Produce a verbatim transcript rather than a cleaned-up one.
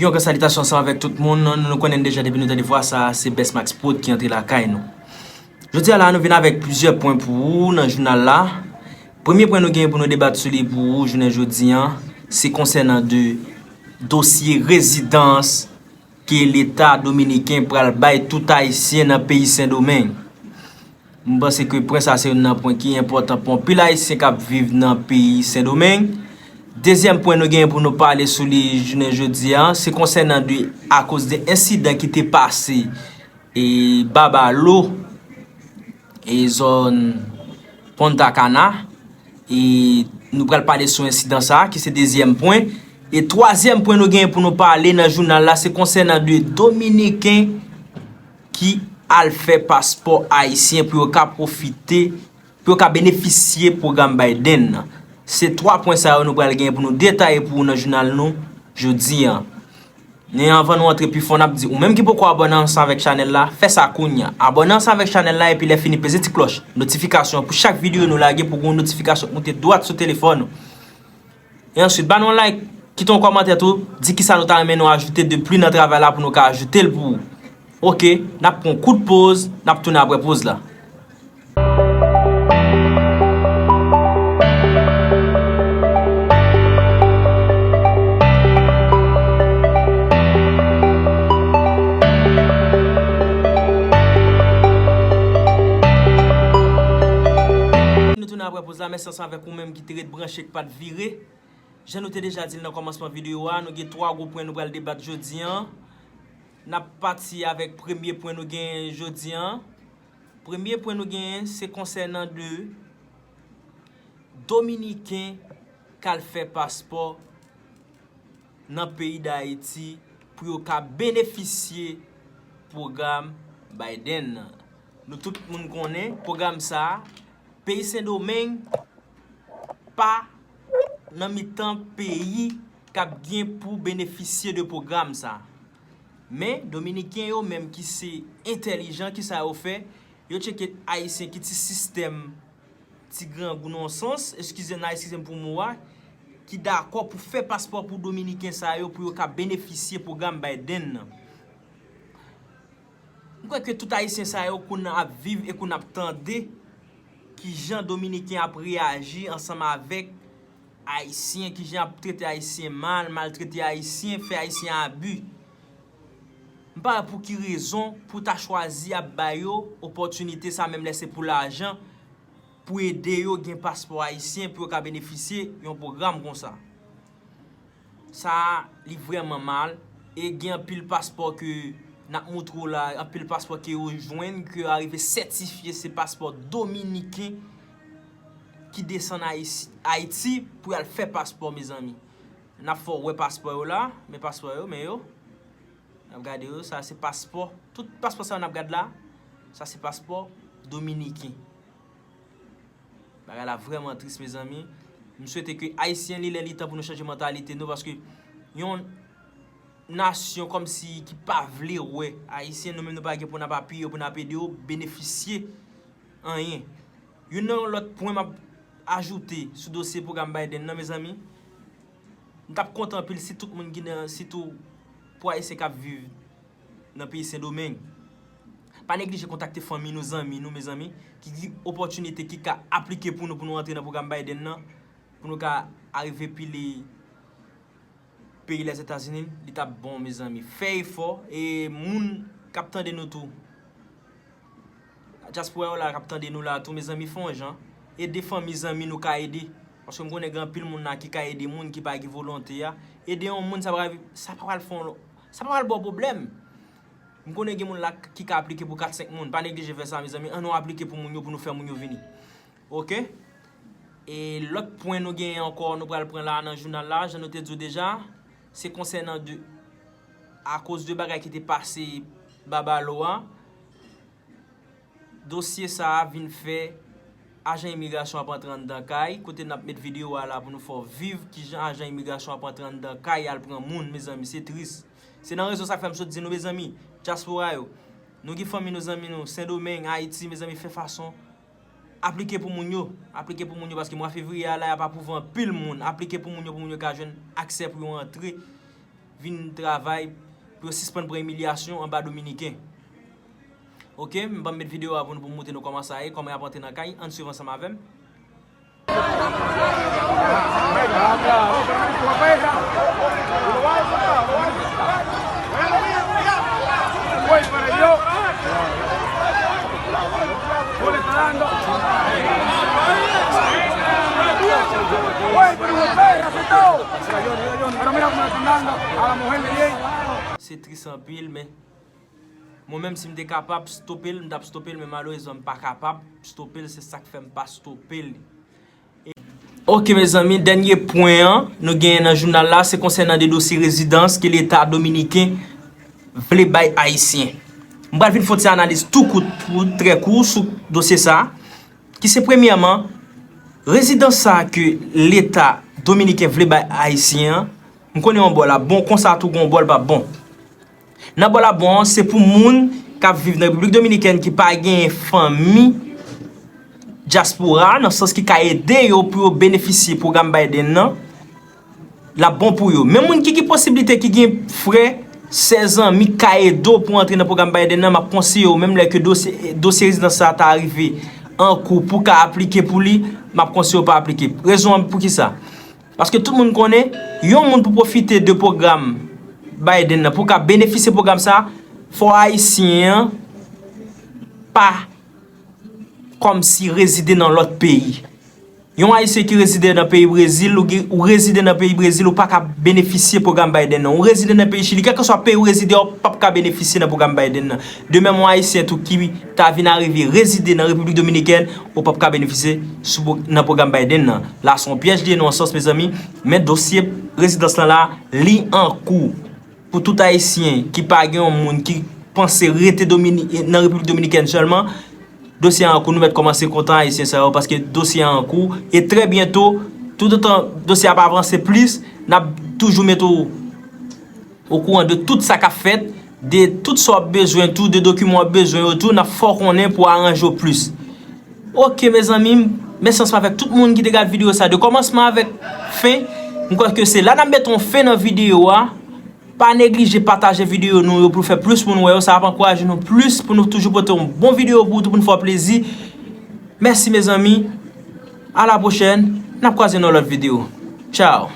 Yon gran salitasyon ansanm avèk tout moun. Nou, nou konnen deja depi nou tande vwa sa, se Best Max Prod ki antre lakay nou. Jodi a la, nou vin avèk plizyè pwen pou ou nan jounal la. Premye pwen nou gen pou nou debat sou li pou ou jounen jodi a, se konsènan de dosye rezidans ke Leta dominiken pral bay tout Ayisyen nan peyi Sendomeng. M panse ke pwen sa se youn nan pwen ki enpòtan pou anpil Ayisyen k ap viv nan peyi Sendomeng. Dezyèm pwen nou gen pou nou pale sou li jounen jodi a, se konsènan de, akoz de ensidan ki te pase e Babalo, e zòn Punta Cana, e nou pral pale sou ensidan sa a, ki se dezyèm pwen. E twazyèm pwen nou gen pou nou pale nan jounal la, se konsènan de Dominiken ki al fè paspò ayisyen pou yo ka pwofite, pou yo ka benefisye pwogram Biden nan. Se twa pwen sa yo nou pral gen pou nou detaye pou ou nan jounal nou jodi a. Men anvan nou antre pi fon, n ap di, ou menm ki poko abòne ansanm avèk chanèl la, fè sa kounye a. Abòne ansanm avèk chanèl la, epi lè fini peze ti klòch notifikasyon pou chak videyo nou lage pou gen yon notifikasyon k moute dwat sou telefòn ou. E answit, ba nou yon like, kite yon kòmantè tou, di kisa nou ta renmen nou ajoute de plis nan travay la pou nou ka ajoute l pou ou. Oke, n ap pran yon kout poz, n ap tounen apre poz la. Nou tounen apre poz la, mèsi ansanm avèk ou menm ki te ret branche, k pa t vire. Jan nou te deja di l nan kòmansman videyo a, nou gen twa gwo pwen nou pral debat jodi a. N ap pati avèk premye pwen nou gen jodi a. Premye pwen nou genyen, se konsènan de Dominiken k al fè paspò nan peyi Dayiti pou yo ka benefisye pwogram Biden nan. Nou tout moun konnen pwogram sa a, peyi Sendomeng pa nan mitan peyi k ap gen pou benefisye de pwogram sa a. Men, Dominiken yo menm ki se entèlijan, kisa yo fè? Yo tcheke Ayisyen ki ti sistèm ti grangou nan yon sans, eskize n, eskize m pou mo a, ki dakò pou fè paspò pou Dominiken sa yo, pou yo ka benefisye pwogram Biden nan. M kwè ke tout Ayisyen sa yo kounye a ap viv e kounye a ap tande kijan Dominiken ap reyaji ansanm avèk Ayisyen, kijan y ap trete Ayisyen mal, maltrete Ayisyen, fè Ayisyen abi. M pa wè pou ki rezon pou ta chwazi ap ba yo opòtinite sa, menm lè se pou lajan, pou ede yo gen paspò ayisyen, pou yo ka benefisye yon pwogram konsa. Sa a, li vrèman mal, e gen anpil paspò ke n ap moutre w la, anpil paspò ke yo jwenn, ke yo arive sètifye se paspò dominiken ki desann Ayis-, Ayiti pou y al fè paspò, mezanmi. N ap fè w wè paspò yo la, men paspò yo, men yo. N ap gade yo, sa se paspò. Tout paspò sa yo n ap gad la, sa se paspò dominiken. Bagay la vrèman tris, mezanmi. M swete ke Ayisyen, li lè li tan pou nou chanje mantalite nou, paske yon nasyon kòmsi ki pa vle wè Ayisyen, nou menm nou pa gen pou n ap apiye yo, pou n ap ede yo benefisye anyen. Youn nan yon lòt pwen m ap ajoute sou dosye pwogram Biden nan, mezanmi. M t ap kontan anpil si tout moun ki nan, sitou pou Ayisyen k ap viv nan peyi Sendomeng, pa neglije kontakte fanmi nou, zanmi nou, mezanmi, ki gen opòtinite, ki ka aplike pou nou, pou nou antre nan pwogram Biden nan, pou nou ka arive pile peyi Lèzetazini, li t ap bon, mezanmi. Fè efò, e moun k ap tande nou tou, dyaspora yo la k ap tande nou la tou, mezanmi, fè yon jan. Ede fanmi, zanmi nou ka ede. Paske m konnen gen anpil moun la ki ka ede moun ki pa gen volonte a. Ede yon moun, sa pral, sa pral fè yon, sa pral ba w pwoblèm. M konnen gen moun la k-, ki ka aplike pou kat senk moun. Pa neglije fè sa, mezanmi. Ann nou aplike pou moun yo, pou nou fè moun yo vini. Oke? E lòt pwen nou genyen ankò, nou pral pran la nan jounal la, jan nou te di w deja, se konsènan de, akoz de bagay ki te pase Babalo a, dosye sa a vin fè ajan imigrasyon ap antre anndan kay, kote n ap met videyo a la pou nou fè w viv kijan ajan imigrasyon ap antre anndan kay al pran moun, mezanmi, se tris. Se nan rezon sa k fè m sot di nou, mezanmi, dyaspora yo, nou gen fanmi nou, zanmi nou, Sendomeng, Ayiti, mezanmi, fè fason, aplike pou moun yo, aplike pou moun yo, paske mwa fevriye a la, y ap apwouve anpil moun, aplike pou moun yo, pou moun yo ka jwenn aksè pou yo antre vin travay, pou yo sispann pran imilyasyon anba Dominiken. Oke, m p ap met videyo a pou nou, pou m montre nou kòman sa ye, kòman y ap antre nan kay, ann swiv ansanm avè m. Se tris anpil, men mwen menm, si m te kapab stope l, m t ap stope l, men malerezman, m pa kapab stope l, se sa k fè m pa stope l. Oke, mezanmi, dènye pwen an nou genyen nan jounal la, se konsènan de dosye rezidans ke Leta dominiken vle bay Ayisyen. M pral vin fè yon ti analiz tou kout, tou trè kou sou dosye sa a, ki se premyèman, rezidans sa a ke Leta dominiken vle bay Ayisyen an, m konnen yon bò l ap bon, konsa tou gon bò l p ap bon. Nan bò l ap bon an, se pou moun k ap viv nan Repiblik Dominikèn ki pa genyen fanmi dyaspora, nan sans ki ka ede yo pou yo benefisye pwogram Biden nan, l ap bon pou yo. Men moun ki gen posiblite, ki gen frè, sè, zanmi k ka ede w pou w antre nan pwogram Biden nan, m ap konseye w, menm lè ke dosye, dosye rezidans sa a ta rive an kou pou w ka aplike pou li, m ap konseye w pa aplike. Rezon an pou ki sa? Paske tout moun konnen, yon moun pou pwofite de pwogram Biden nan, pou ka benefisye pwogram sa, fò Ayisyen an pa kòmsi rezide nan lòt peyi. Yon Ayisyen ki rezide nan peyi Brezil, ou, gen- ou rezide nan peyi Brezil, ou pa ka benefisye pwogram Biden nan. Ou rezide nan peyi Chili, kèlkeswa peyi ou rezide a, ou p ap ka benefisye nan pwogram Biden nan. De menm, yon Ayisyen tou ki ta vin arive rezide nan Repiblik Dominikèn, ou p ap ka benefisye sou pwo- nan pwogram Biden nan. La se yon pyèj li ye nan yon sans, mezanmi, men dosye rezidans lan la, li an kou. Pou tout Ayisyen ki pa gen yon moun ki panse rete Domini- nan Repiblik Dominikèn sèlman, dosye an kou, nou mèt kòmanse kontan Ayisyen sa yo, paske dosye an kou, e trè byento, toutotan dosye a pa avanse plis, n ap toujou mete w okouran de tout sa k ap fèt, de tout sa w ap bezwen tou, de dokiman w ap bezwen yo tou, n ap fè w konnen pou w aranje w plis. Oke, mezanmi, mèsi ansanm avèk tout moun ki te gade videyo sa, de kòmansman avèk fen. M kwè ke se la n ap mete yon fen nan videyo a. Pa neglije pataje videyo nou yo pou fè plis moun wè yo. Sa ap ankouraje nou plis pou nou toujou pote yon bon videyo pou ou tou, pou nou fè w plezi. Mèsi, mezanmi. A la pwochèn. N ap kwaze nan lòt videyo. Tchao.